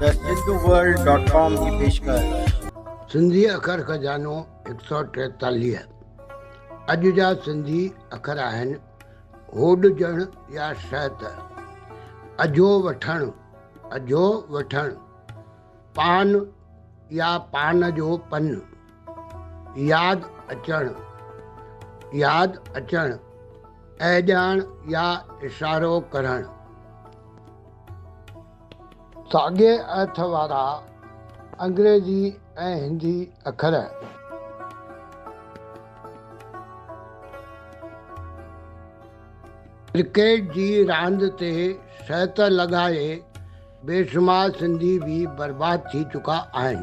The Sindhu world dot com جي پيشڪش. سنڌي اکر خزانو 143 اڄ جا سنڌي اکر آهن، هوڏجڻ يا شهت، اجهو وٺڻ، اجهو وٺڻ، پان يا پان جو پن، ياد اچڻ، ياد اچڻ، اهڄاڻ يا اشارو ڪرڻ. ساڳئي ارٿ وارا انگريزي ۽ هندي اکر. ڪرڪيٽ جي راند تي شرط لڳائي بيشمار سنڌي به برباد ٿي چڪا آهن.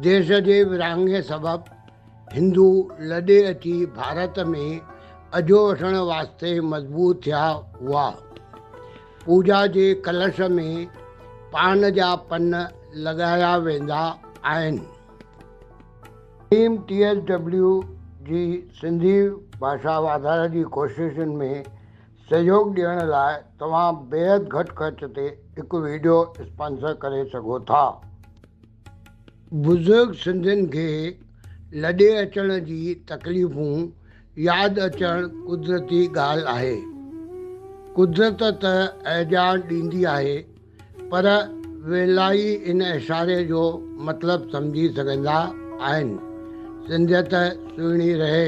ديش جي ورهاڱي سبب هندو لڏي اچي ڀارت ۾ اجهو وٺڻ واسطي مجبور ٿيا هئا. پوڄا جي ڪلش ۾ پان جا پن لڳايا ويندا آهن. ٽيم ٽي ايس ڊبليو جي سنڌي ڀاشا واڌاري جي ڪوششن ۾ سهيوڳ ڏيڻ لاء توهان بيحد گهٽ خرچ تي هڪ وڊيو اسپانسر ڪري سگهو ٿا. بزرگ سنڌين کي لڏي اچڻ جي تڪليفون ياد اچڻ قدرتي ڳالهه آهي. قدرت ته اهڃاڻ ڏيندي آهي پر ويلا ئي ان اشاري جو مطلب سمجهي سگهندا آهن. سنڌيت سهڻي رهي.